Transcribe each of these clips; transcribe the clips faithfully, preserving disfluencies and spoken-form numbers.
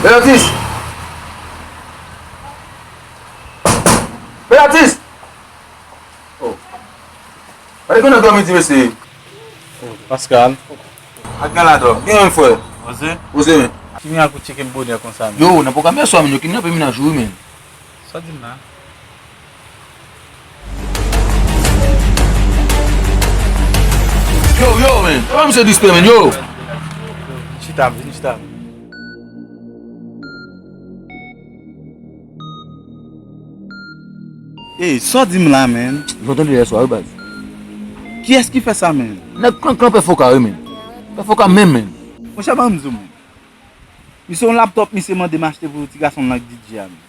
Bèl atis! Bèl atis! Oh. Gade konnen dòmi di mesye. Pascal. Ak gala dòm. Gen yon frè. Oze? Oze, men. Ki mirak ou tcheke m bonè konsa, men? Yo, nan pwogram yèswa, men, yo kidnape mennaj ou, men. Sa w di m la? Yo, yo, men. Kòman misye dispe, men, yo? Vin chita, vin chita. Ey, sa w di m la, men? Yo tande yèswa, wi, baz. Kiyès ki fè sa, men? Nèg krankran pè Foka, wi, men. Pè Foka menm, men. Monchè, ban m di w, men. Misye yon laptòp, misye mande m achte pou ti gason l nan D J a, men.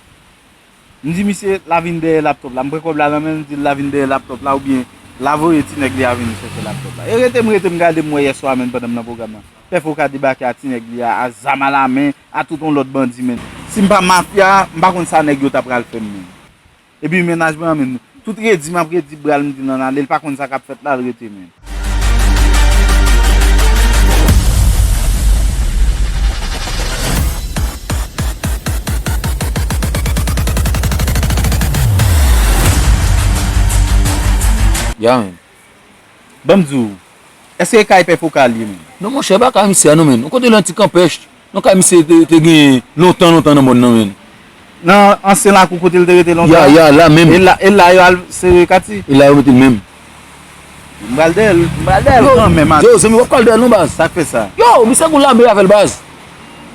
M di misye, l a vin dèyè laptòp la. M pran kòb la nan men l, m di l, l a vin dèyè laptòp la, oubyen l a voye ti nèg li a vin chèche laptòp la. E rete m rete m gade m wè yèswa, men, pandan m nan pwogram nan. Pè Foka debake a ti nèg li a, a zam alamen, a tout yon lòt bandi, men. Si m pa mafya, m pa konn sa nèg yo ta pral fè m, men. Epi mennaj mwen an, men, tout redi m ap redi bra l, m di l ann ale, l pa konn sa k ap fèt la, l rete, men. Ya, men. Ban m di w, èske e kay Pè Foka l ye, men? Non, monchè, e pa kay misye a, non, men. Yon kote l antik anpèch. Yon kay misye te, te genyen lontan, lontan nan mòn nan, men. Nan ansyen lakou kote l te rete lontan? Ya, ya, la menm. E la, e la yo al sere kati? E la yo mete l menm. M pral dèyè l, m pral dèyè l kanmenm, yo, zanmi, w ap pral dèyè l, non, baz. Sa k fè sa? Yo, misye gon lame avè l, baz.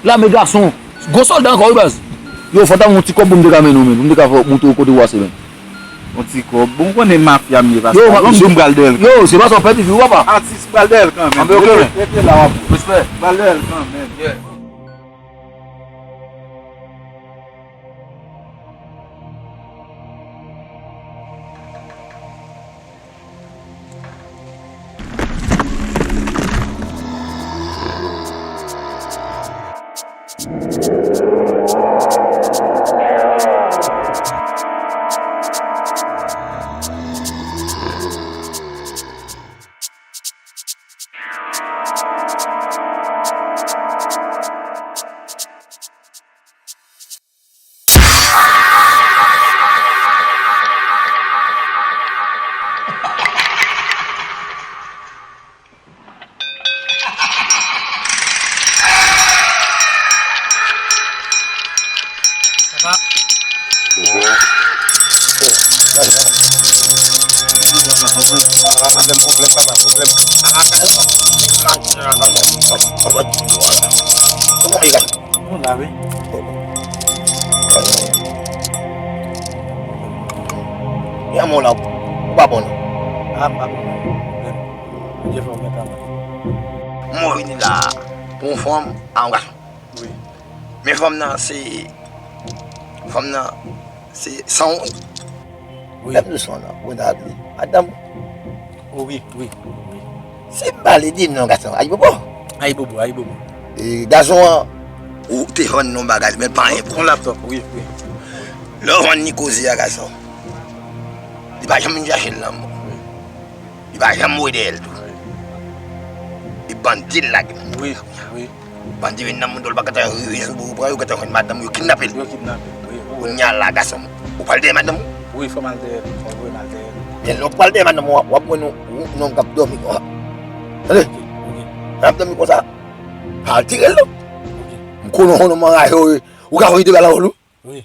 Lame gason. Gwo sòlda ankò, wi, baz. Yo, fò w ta ban m yon ti kòb pou m te ka mennen w, men. Pou m te ka fè, montre w kote w pase, men. Yon ti kòb. Bon, ou konnen mafya m ye, pastè. Yo, m ap, bon, m pral dèyè l. Yo, se pa sa w pèdi vi w, papa. Atis, m pral dèyè l kanmenm. Anben, ok, men. Rete la, w ap. Respè. M pral dèyè l kanmenm. Yeah. Papa. Pwoblèm, pwoblèm, papa, pwoblèm. Kòman w ye, gason? Bon, la, wi. Yon moun la, ou pa bon, non? A, m pa bon, non. Bondye fè w gen travay. Mwen vini la pou yon fanm a yon gason. Wi. Men fanm nan se, fanm nan se san wont. Wi. Lè m di w san wont, mwen ta di madanm ou. O, wi, wi, wi. Si m pale di m non gason, ayibobo. Ayibobo, ayibobo. E gason an, ou te vann non bagay, men l pa anyen pou ou. Yon laptòp, wi, wi. Lè w vann li koze a gason, li pa janm vin chache l nan men w. Wi. Li pa janm voye dèyè l tou. Wi. E bandi l lage nan men w. Wi, wi. Bandi vin nan moto, l pa gentan rive sou bò, pran yo gentan jwenn madanm, yo kidnape l. Yo kidnape l, wi, wi. Kounye a la, gason, ou pral dèyè madanm ou? Wi, fò m al dèyè l, fò m voye m al dèyè l. Men lè w pral dèyè madanm ou, w ap wè yon, yon nonm k ap dòmi konsa. Tande? Ok, ok. Lè l ap dòmi konsa, pa al tire l non. Ok. M konnen yon nonm anraje w, ou ka voye de bal anba l wi. Wi.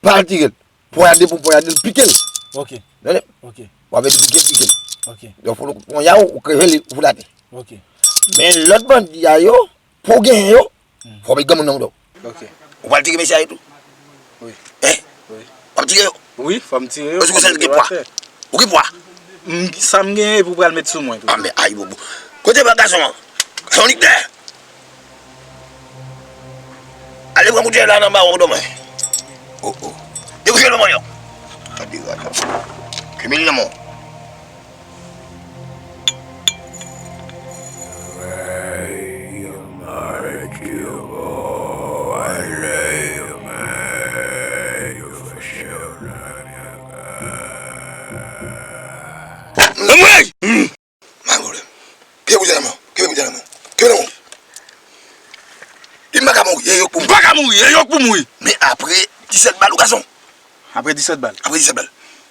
Pa al tire l. Ponyade pou ponyade l, pike l. Ok. Tande? Ok. W ap di pike l, pike l. Ok. Lè w fout ponyade, ou kreve li, ou fout atè. Ok. Men lòt bandi a yo, pou w genyen yo, hmm, fò w met granmoun nan mouda w. Ok. Ou pral tire mesye a yo tou? Wi. Hein? Wi. W ap tire yo? Wi, fò m tire yo. Èske w santi w gen pwa? Ou gen pwa? M, sa m genyen pou pral met sou mwen tou. A, men ayibobo. Kote pa gason an? Gason nik dèyè. Ale pran kout fyèl la nan bawon dòmè. Oh, oh. Kèl manman yo. Tande rad la. Kemeni nan men w. Anmwey! Pa gen pwoblèm. Kenbe bouzen nan men w. Kenbe bouzen nan men w. Kenbe nan men w. Li m pa ka mouri, e yo k pou mouri. M pa ka mouri, e yo k pou mouri. Men apre disèt bal, ou gason. Apre disèt bal. Apre disèt bal.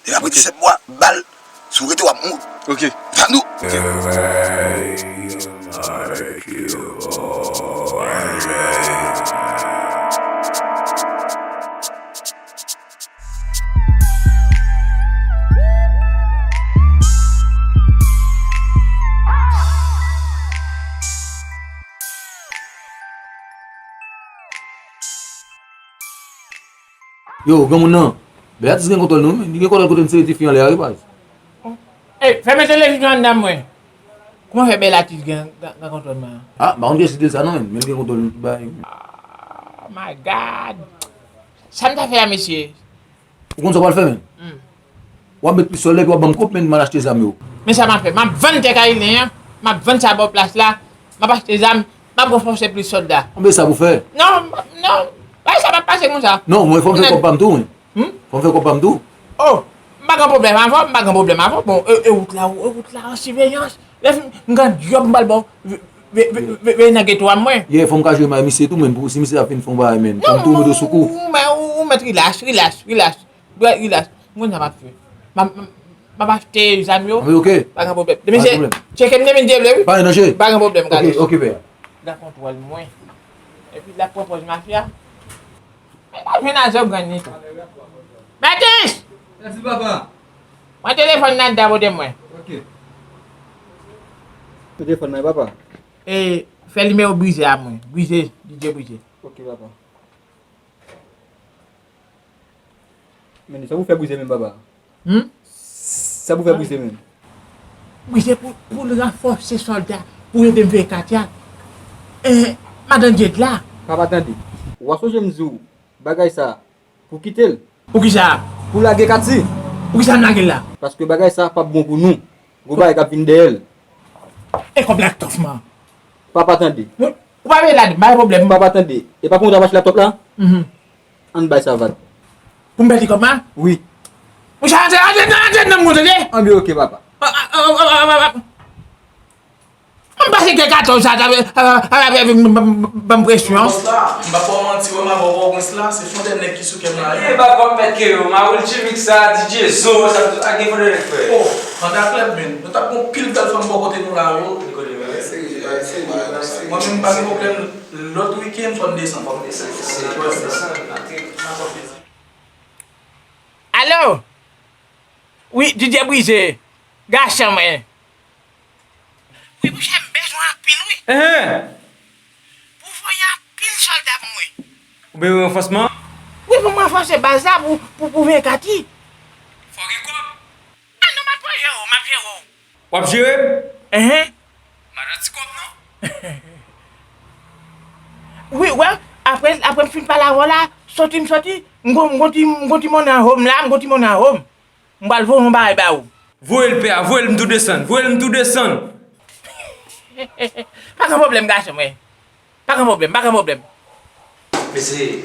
E apre disèt bwa, bal, si w rete, w ap mouri. Ok. Sa m di w. Ok. Yo, granmoun nan, Bèl Atis gen kontwòl nou, men li gen kontwòl kote m sere tifi anlè a, wi, baz. Ey, fèmen televizyon anndan mwen. Kòman fè Bèl Atis gen, gen, gen kontwòl mwen an? Ah, m pa konn kiyès ki di l sa non, men, men l gen kontwòl bay. Oh my God. Sa m ta fè a, mesye? Ou konn sa w pral fè, men? Hmm. W ap met plis sòlda epi w ap ban m kòb, men, m al achte zam yo. Men sa m ap fè. M ap vann tè Kayilen an, m ap vann sa bò plas la, m ap achte zam, m ap ranfòse plis sòlda. Anben sa pou fè. Non, non. Bagay sa p ap pase konsa. Non, mwen fò m fè kòb pa m tou, wi. Hmm? Fò m fè kòb pa m tou. Oh, m pa gen pwoblèm avè w, m pa gen pwoblèm avè w. Bon, e, e wout la, e wout la an siveyans. Lè fini, m gen djòb m pral ba w. Ve, ve, ve, ve, veye nan geto a mwen. Yeah, fò m ka jwe may misye tou, men, pou si misye ap vin fè yon bagay, men. Fò m tou mete w sou kou. Ou, ou, ou mèt rilas, rilas, rilas. Bwè, rilas. M konn sa m ap fè. M ap, m ap, m ap achte zam yo. Wi, ok. Pa gen pwoblèm. Demen se, tcheke m demen, Dye vle, wi. Pa gen danje. Pa gen pwoblèm, Carlos. Ok, ok, pè. Nan kontwòl mwen. Epi l ap pran pòz mafya. Men pa jwenn a zòb grann li tou. Bètis! Mèsi, papa. Pran telefòn nan da pote mwen. Ok. Telefòn nan, papa. E, fè nimewo Brize a mwen. Brize, D J Brize. Ok, papa. Men sa pou fè Brize menm, papa? Hmm? Sa pou fè Brize menm? Brize pou, pou l ranfòse sòlda, pou ede m veye katye a. Eh, madan Dyed la. Papa, tande. W a sonje m di w, bagay sa, pou kite l. Poukisa? Pou lage katye. Poukisa m lage l la? Paske bagay sa p ap bon pou nou. Gwo bagay k ap vin dèyè l. E kòb la k tòf, man. Papa, tande. Ou, ou pa veye la di m, pa gen pwoblèm. Papa, tande. E pa pou nou ta mache laptòp la? Mhm. Ann bay sa vag. Pou m pèdi kòb la? Wi. Ou sa antre, antre, antre, antre nan moun, tande? Anben, ok, papa. A, a, a, a, a, a, a. Ann pase kè katòz sa, ta, a, a, a, a, a, ban m presyon. Bòs la, m pa fè w manti, wè m avè w, wè w gen sila, se fondè nèg ki sou kè m la, wi. E pa kòb mèt ke yo, Maroul Chimik sa, D J Zo, sa, a gen fondè nèg, frè. Oh, Panda Club, men. Nou t ap gon pil bèl fanm bò kote nou la, wi. Mwen menm, pa gen pwoblèm. Lòt wikenn, fò n desann. Fò n desann. Alo? Wi, D J Brize. Gason mwen. Wi, monchè, m bezwen anpil, wi. Enhen. Pou voye anpil sòlda pou mwen. Ou bezwen ranfòsman? Wi, pou m ranfòse baz la, pou, pou, pou veye katye. Fò gen kòb. A non, m ap jere w, m ap jere w. W ap jere m? Enhen. M pa nan ti kòb, non. Wi, wè, apre, apre m fin pale avè w la, soti m soti, m gon, m gon ti, m gon ti monnen an home la, m gon ti monnen an home. M pral voye yon bagay ba ou. Voye l, pè a, voye l, m tou desann, voye l, m tou desann. Pa gen pwoblèm, gason mwen. Pa gen pwoblèm, pa gen pwoblèm. Mesye,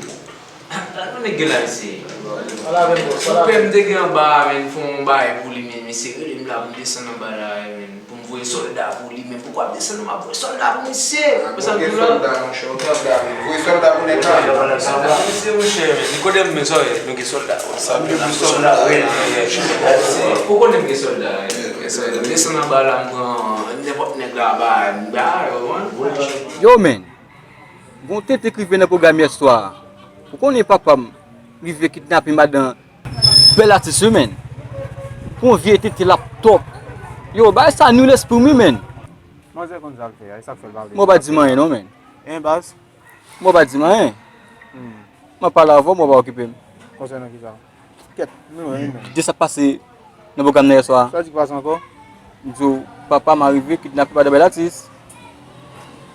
sa nou nèg gen la, mesye? Yon pè m te gen anba a, men, fè yon bagay pou li, men, mesye rele m la pou m desann anba la, men, pou m voye sòlda pou li, men, poukò w ap desann, m ap voye sòlda pou misye. Ou konprann sa m di w la? Sòlda, monchè, ou tande, men, voye sòlda pou nèg la. Mesye, monchè, men, kote m, men, sòlda, nou gen sòlda. Sa, nou gen sòlda, wi. Ou konnen m gen sòlda, wi. Desann anba la, m pran nenpòt nèg la, ba, ba, ou konprann? Yo, men. Gon tenten k rive nan pwogram yèswa a. Ou konnen papa m rive kidnape madan Bèl Atis wi, men. Pou yon vye tenten laptòp. Yo, bagay sa nwi lespri m wi, men. Manzè konn sa l fè a, e sa k fè l pa vle. Mwen pa di m anyen non, men. Hein, baz? Mwen pa di m anyen. Hmm. Mwen pale avè w, mwen pa okipe m. Konsènan kisa? Kèt, nou menm, nou menm. De sa k pase nan pwogram nan yèswa a. Sa di k pase ankò? M di w, papa m arive kidnape madan Bèl Atis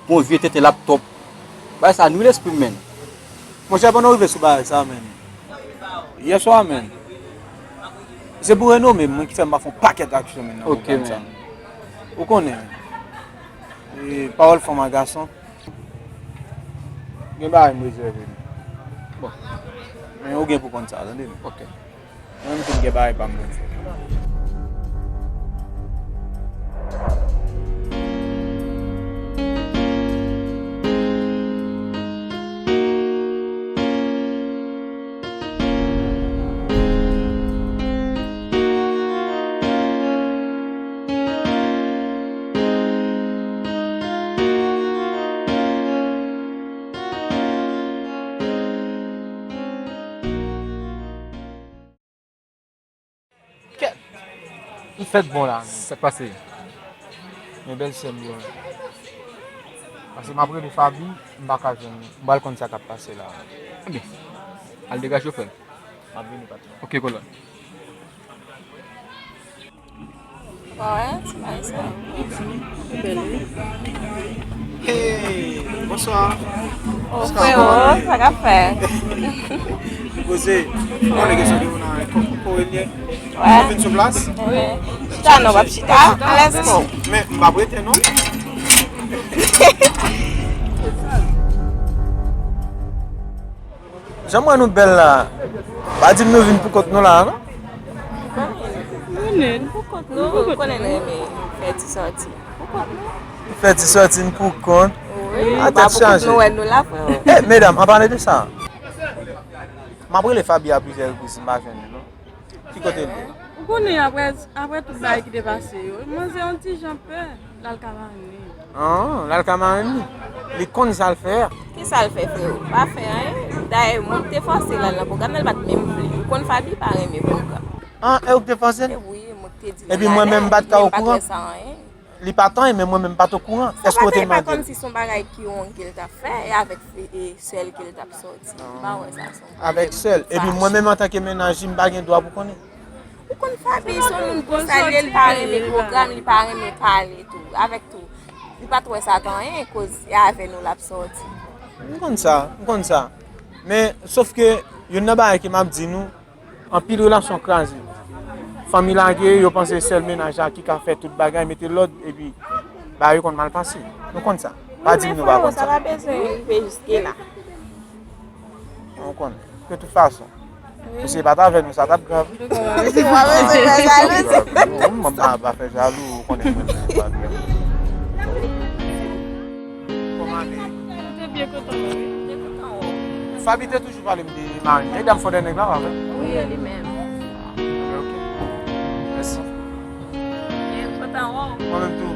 pou yon vye tenten laptòp. Bagay sa nwi lespri m, men. Monchè, pandan w rive sou bagay sa, men. Yèswa menm, se pou renome m, mwen ki fè m pa fè yon pakèt aksyon menm nan pwogram sa. Ou konnen, e, pawòl fanm a gason, gen bagay m rezève li. Bon. Men ou gen pou konn sa, tande m. Ok. Mwen menm tou m gen bagay pa m pou m fè. Kèt! M fèt bon la, sa k pase? Men bèl sè m yo. Paske m ap rele Faby, m pa ka jwenn li. M pral konn sa k ap pase la. Ebyen, al degaje w, frè m. M ap vini, patnè. Ok, kolòn. Wè, ti bagay sa. Bèl, wi. Hey, bonswa. O, frero, sa k ap fèt? Poze. Mwen, nèg yo sot devan nan kò, kò, Kò w ye? Wè. Ou vin sou plas? Wi. Chita non, w ap chita. Let's go. Men, m p ap rete non. Jan m wè nou bèl la, pa di m nou vin pou kont nou la, non? Pou kont nou, ou konnen nou renmen fè ti sòti. Pou kont nou. Fè ti sòti n pou kont. Wi, a tèt chaje. Pou kont nou wè nou la, frè. Eh, medam, an pale de sa, m ap rele Faby a plizyè repriz, m pa jwenn li, non. Ki kote l ye? Ou konnen apre, apre tout bagay ki te pase yo, manzè yon ti jan pè, l al ka marenn li. Ah, l al ka marenn li. Li konn sa l fè a. Ki sa l fè, freo? Pa fè anyen. Dayè, mwen te fòse l al nan pwogram nan, li pa t menm vle. Ou konn Faby pa renmen pwogram. Ah, e ou k te fòse l? E wi, mwen te di l al. Epi mwen menm, m pa t ka okouran. Li pa t anyen, men mwen menm m pa t okouran. Èske w te mande l? Sa pa t, e pa kòmsi se yon bagay ki wrong ke l t ap fè, e avèk, e, sè l ke l t ap sòti. M pa wè sa se yon bagay. Avèk sè l. Epi mwen menm antanke mennaj li, m pa gen dwa pou konnen. Ou konn Faby se yon moun konsa l ye, li pa renmen pwogram, li pa renmen pale tou. Avèk tou, li pa t wè sa t anyen, koz e avè nou l ap sòti. M konn sa, m konn sa. Men, sof ke, youn nan bagay ke m ap di nou, anpil relasyon kraze. Fanmi lage, yo panse sèl mennaj la ki ka fè tout bagay, mete lòd, epi bagay yo konn mal pase. Nou konn sa. Pa di m nou pa konn sa. Sa pa bezwen rive jiske la. Nou konn. De tout fason. Wi. Mesye pa t avè nou, sa t ap grav. Mwen pa fè jalou, ou konnen mwen menm pa grav. Kòman ale? Mwen te byen kontan wè w. Faby te toujou pale m de mari m. Medam fò de nèg la, pa vre? Wi, li menm. Ok, ok. Mèsi. Byen kontan wè w. Mwen menm tou.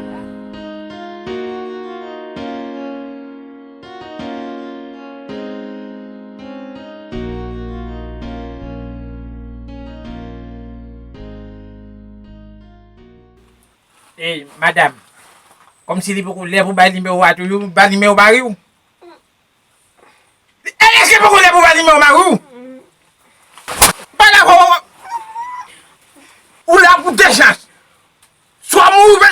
Ey, madanm, kòmsi li poko lè pou bay nimewo a toujou, ba nimewo mari w. E, èske poko lè pou ba nimewo mari w? Pa dakò. Ou la pou de chans. Swa mouri, ba,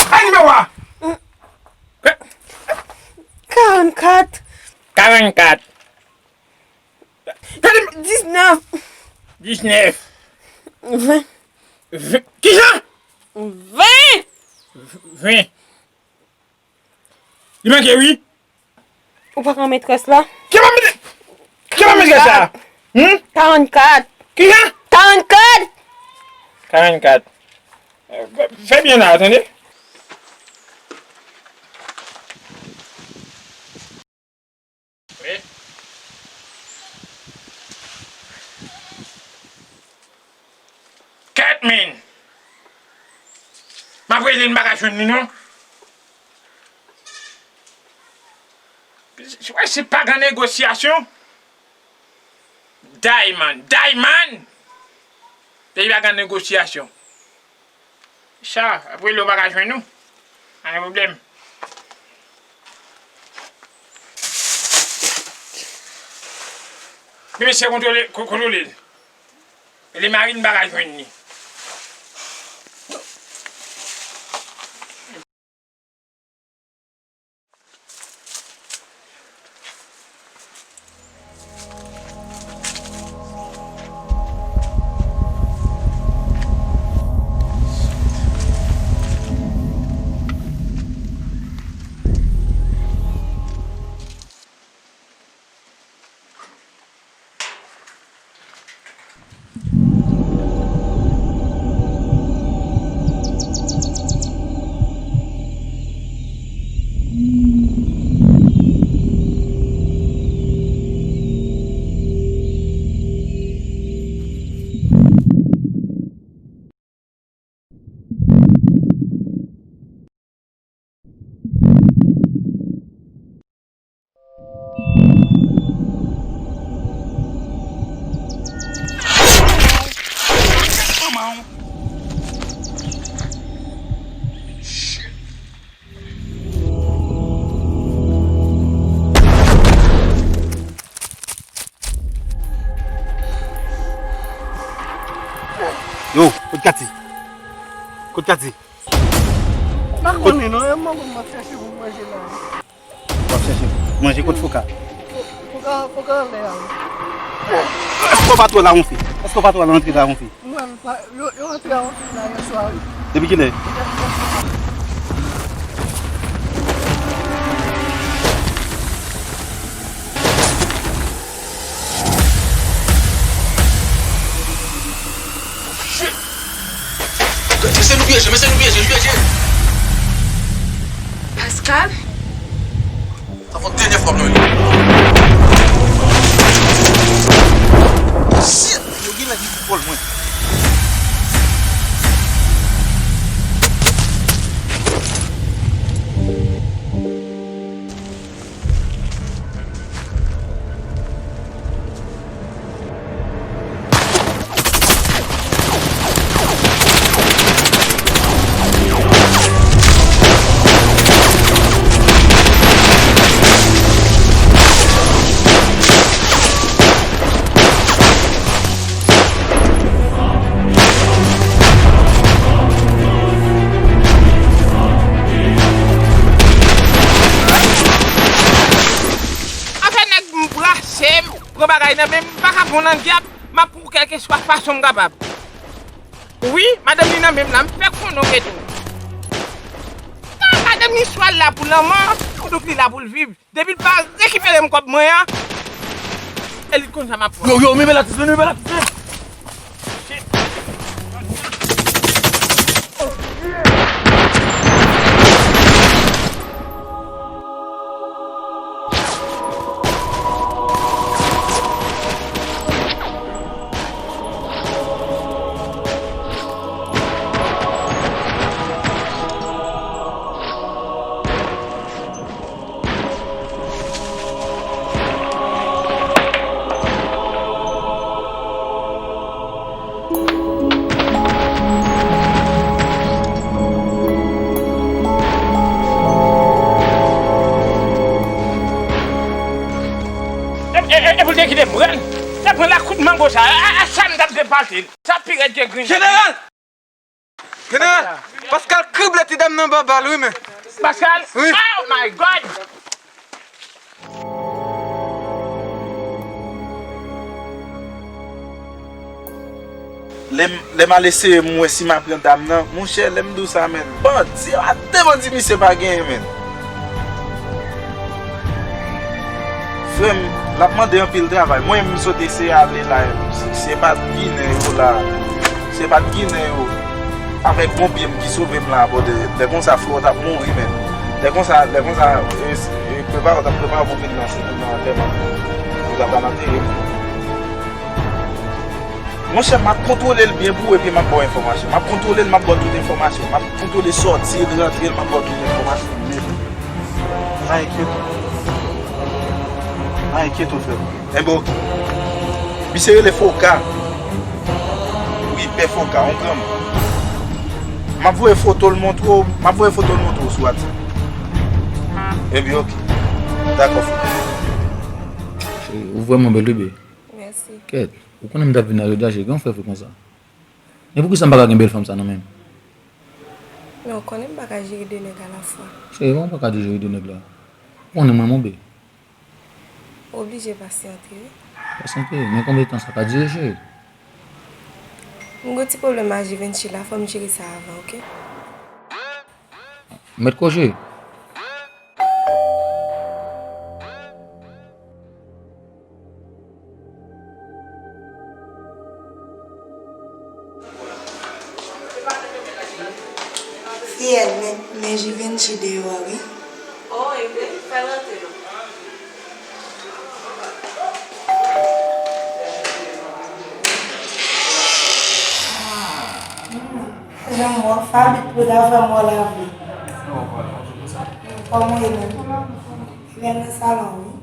ba nimewo a. Karannkat. Karannkat. Diznèf. Diznèf. Ven. Ven. Kijan? Ven. Ven. Li manke wi. Ou pa pran metrès la? Ki pa metrès? Ki pa metrès la? Hmm? Karannkat. Kijan? Karannkat. Karannkat. Fè byen la, tande. Wi. Kèt, men! M ap rele l, m pa ka jwenn li, non. Se, se pa gen negosyasyon. Diamond, Diamond! Peyi pa gen negosyasyon. Sa, apre lè w pa ka jwenn nou, pa gen pwoblèm. Men mesye kontwole, ko-, kontwole l. Li mari n pa ka jwenn li. Yo, kot Kati? Kot Kati? M pa konnen non, e manman m ap chache pou manje la. W ap chache manje kot Foka? Foka, Foka anlè a wi. Èske w pa t wè Lawonfi? Èske w pa t wè l antre Lawonfi? Mwen, m pa, yo, yo antre Lawonfi la yè swa wi. Depi kilè? Mesye nou pyeje, mesye nou pyeje, nou pyeje. Pascal? Sa fè dènyè fwa mwen li. Shit! Yo gen lè ki foutbòl mwen. Afè nèg m brase m, pran bagay nan men m, m pa ka pran nan dyab, m ap pran kèlkeswa fason m kapab. Wi, madanm li nan men m la, m fè konnen w geto. Ah, madanm li swa l la pou lanmò, ou donk li la pou l viv. Depi l pa rekipere m kòb mwen an, e li t konn sa m ap pran. Yo, yo, men, men latis, men, men latis, men. E, e, e, e pou l te kite m pran, te pran la kout mango sa, a, a, a, sa m t ap depase l. Sa pi rèd ke grenn. Jeneral! Jeneral, Pascal krible ti dam nan ba bal wi men. Pascal? Wi. Oh my God! Lè m, lè m al eseye m wè si m a pran dam nan, monchè, lè m di w sa, men, bandi, a de bandi misye pa genyen, men. Frè m, l ap mande anpil travay. Mwen, m sot eseye ale la, si se pa t Ginen yo la, se pa t Ginen yo, avèk bonbye m ki sove m la, bòdè, lè konsa, frè w t ap mouri, men. Lè konsa, lè konsa, e, e, prepare w, t ap prepare w pou vin nan, nan antèman. Ou t ap al antere m. Monchè, m ap kontwole l byen pou ou epi m ap ba w enfòmasyon. M ap kontwole l, m ap ba w tout enfòmasyon. M ap kontwole sòti l, rantre l, m ap ba w tout enfòmasyon nèt. Pa enkyete w. Pa enkyete w, frè m. Enben, oke. Misye rele Foka. Wi, Pè Foka, yon granmoun. M ap voye foto l montre w, m ap voye foto l montre w sou WhatsApp. Enben, oke. Dakò, Foka. Cheri, ou vrèman bèl, wi, bebe. Mèsi. Kèt, ou konnen m t ap vin la jodi a, cheri, gen yon frè fou konsa. Men poukisa m pa ka gen bèl fanm sa nan men m? Men ou konnen m pa ka jere de nèg alafwa. Cheri, kòman w pa ka jere de nèg la? Ou konnen mwen, mon bebe. Ou oblije pasyante, wi. Pasyante? Men konbyen tan sa ka dire, cheri? M gon ti pwoblèm a Givenchy la, fò m jere sa avan, oke? Mèt kò, cheri. Fiyèl, men, men Givenchy deyò a, wi. O, ebyen, fè l rantre non. Janm wè w, Faby, premye fwa m wè w lavi. Kòman w ye menm? Li menm nan salon, wi.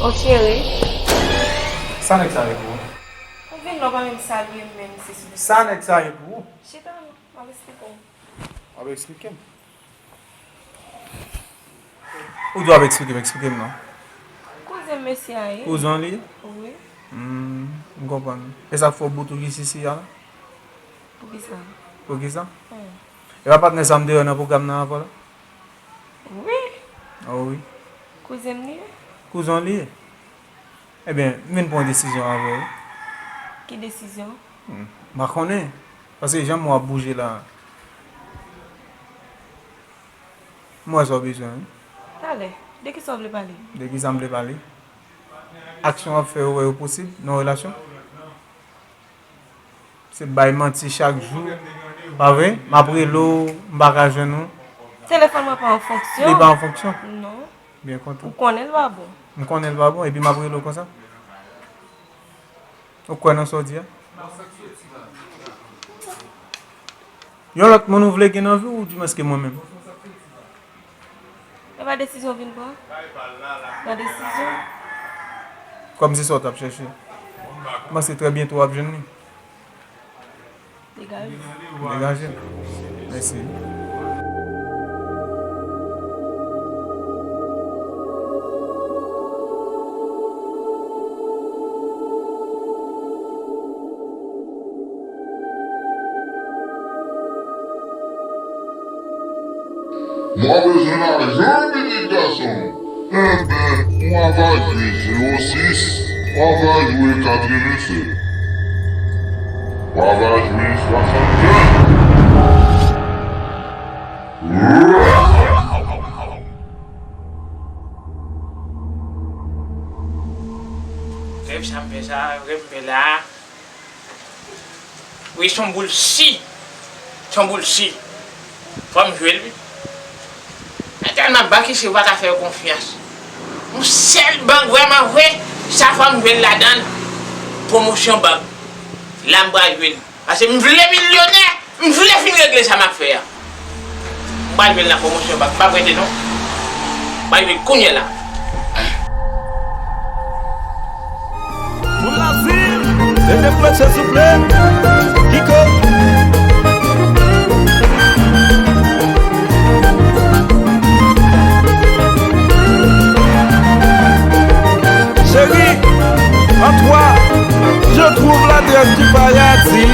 Oh, cheri. Sa nèg sa ye pou ou? Ou vin la, ou pa menm salye m, menm si sou. Sa nèg sa ye pou ou? Chita non, m ap eksplike w. W ap eksplike m? Ou di w ap eksplike m, eksplike m non. Kouzen mesye a ye. Kouzen w li ye? Wi. Hmm, m konprann. E sa k fè w bout ou jis isi a la? Poukisa? Poukisa? Hmm. E pa patnè sa m te wè nan pwogram nan avè w la? Wi. Oh wi. Kouzen m li ye. Kouzen w li ye? Ebyen, m vin pran yon desizyon avè w. Ki desizyon? Hmm, m pa konnen. Paske jan mwen ap bouje la, m wè sa w bezwen, wi. Talè, de kisa w vle pale? De kisa m vle pale? Aksyon w ap fè yo wè yo posib nan yon relasyon? Se bay manti chak jou. Pa vre? M ap rele w, m pa ka jwenn ou. Telefòn mwen pa an fonksyon. Li pa an fonksyon? Non. Byen kontan. Ou konnen l pa bon. M konnen l pa bon, epi m ap rele w konsa? Ou kwè nan sa w di a? Yon lòt moun ou vle gen nan vi w, ou di mwens ke mwen menm? E pa desizyon w vin pran? Pran desizyon? Kòmsi sa w t ap chèche. M panse trè byento w ap jwenn li. Degaje. Degaje. Mèsi. Mwen bezwen lajan, pitit gason. Enben, ou ava jwe zewo sis, ou ava jwe katrevennsèt, ou ava jwe swasannkenz. Rèv sa m fè sa, rèv m fè la. Wi, se yon boul si. Se yon boul si. Fò m jwe l, wi. Men tèlman bank isi, ou pa ka fè yo konfyans. Yon sèl bank vrèman vre, sa fò m jwe l ladan l. Pwomosyon bank. La m pral jwe l. Paske m vle milyonè, m vle fin regle sa m ap fè a. M pral jwe l nan pwomosyon bank, m pa prete non. M pral jwe l kounye a la. Pou Lazil, leve pwòt yo souple. Kiko. Chérie, en toi, je trouve l'adresse du paradis.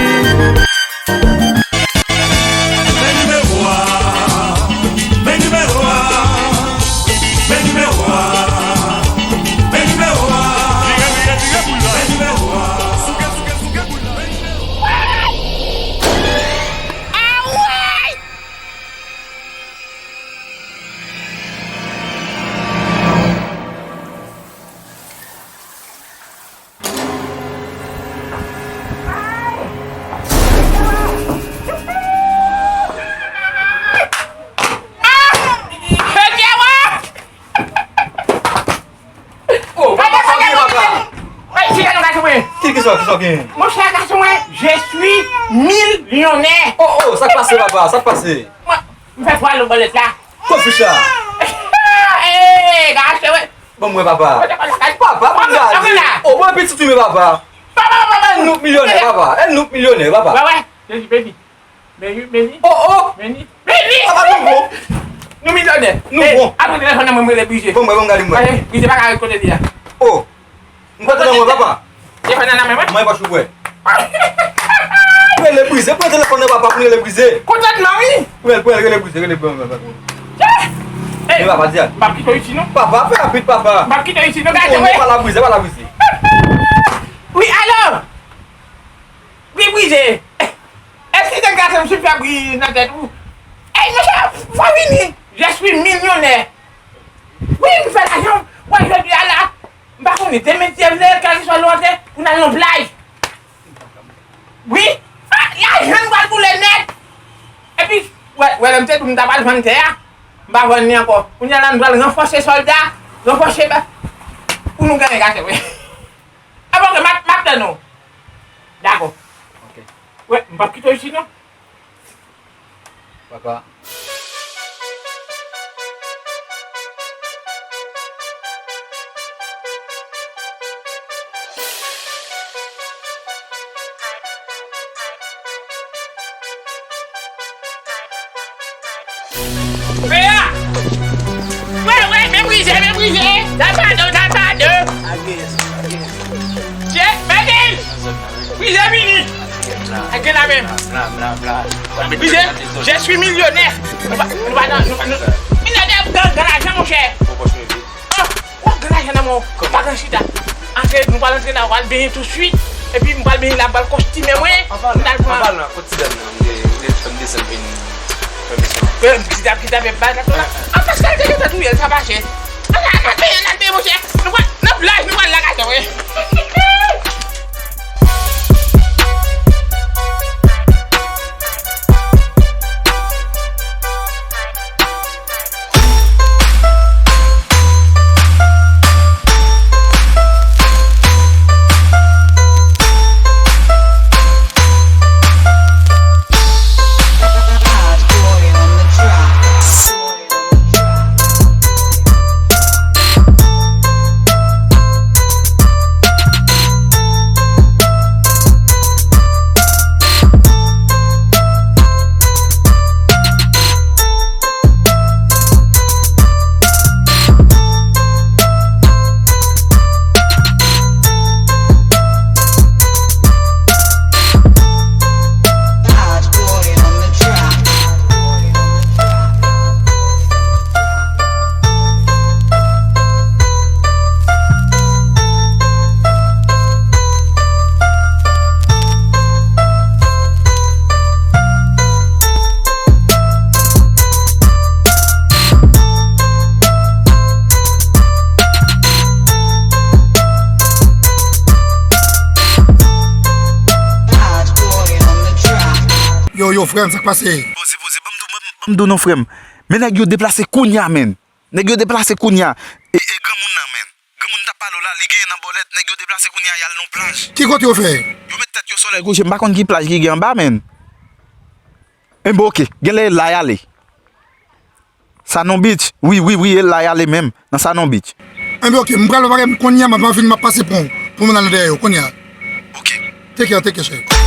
Men nimewo a, men nimewo a, men nimewo a, men nimewo a, men nimewo a. Oh, papa, sa gen, papa? Ay, chita non, gason mwen. Ki, ki sa, ki sa gen? Monchè, gason mwen, je suis milyonè. Oh, oh, sa k pase, papa? Sa k pase? Mwen, m fè twa lo bòlèt la. Kote fich la? Eh, gason mwen. Ban mwen, papa. Papa, ban m gade. Oh, mwen pitit ou, men papa. Papa, papa, papa. Èl nou k milyonè, papa. Èl nou k milyonè, papa. Wè, wè. Jezi beni. Beni, beni. Oh, oh. Beni. Beni. Papa, nou bon. Nou milyonè. Nou bon. Apre telefòn nan mwen, m rele Brize. Bon, mwen, bon, gade mwen. Brize pa ka ret kote li a. Oh. M kontan nan mwen, papa. Telefòn nan nan men mwen. Mwen pa chou bwè. Rele Brize, pran telefòn nan papa pou rele Brize. Kontantman, wi. Pran, pran, rele Brize, rele Brize. Eh! Men papa, di a. M p ap kite w isi, non. Papa, fè rapid, papa. M p ap kite w isi, non, gade, wi. Pala Brize, pala Brize. Wi, alo. Wi, Brize. Èske se gason m sou fè bri nan tèt ou? Ey, monchè, fò vini. Je suis milyonè. Wi, m fè lajan. Wè, jodi a la, m pa konnen. Demen, si Dye vle, kèlkeswa lè w antre, pou n al nan plaj. Wi. Ah, lajan n pral boule nèt. Epi, wè, wè, lè m te di w m ta pral vann tè a, m pa vann li ankò. Kounye a la, n pral ranfòse sòlda, ranfòse ba-, pou nou genyen kase, wi. Apa, ok, m ap, m ap tann ou. Dakò. Ok. Wè, m p ap kite w isi, non. Papa. Fè a! Wè, wè, men brize, men brize! Sa pa de, sa pa de! Che, Mègèl! Brize vini! Ak gen la menm! Brize, je suis millionnaire! Nou pa, nou pa nan, nou, nou, milionè, gran, gran lajan, monchè! Oh, oh, gran lajan nan men w, pa gran chita! Antre, nou pral antre la, w al benyen tousuit, epi m pral benyen la, m pral kostime mwen, m al pran. An palan, kot ti dam nan, m te, m te fè m desann vin fè misyon. Ti dam, ti dam, e pa la. An, Paskal te gentan touye l, sa pa chè. Al, al, al benyen, al benyen, monchè. Nou pral, nan plaj, nou pral lakay mwen. Yo, yo, frè m, sa k pase? Poze, poze, ban m di w, ban m, ban m di w non, frè m. Men nèg yo deplase kounye a, menn. Nèg yo deplase kounye a. E, e granmoun nan, menn. Granmoun t ap pale w la, li genyen nan bòlèt. Nèg yo deplase kounye a, y al nan plaj. Ki kote yo fè? Yo met tèt yo solèy kouche. M pa konn ki plaj ki gen anba, menn. Enben, oke. Genlè e la y ale. Sanon Beach. Wi, wi, wi, e la y ale menm. Nan Sanon Beach. Enben, oke. M pral bagay m kounye a, m ap vin, m ap pase pran w pou m al dèyè yo kounye a. Oke. Take care, take care, cheri.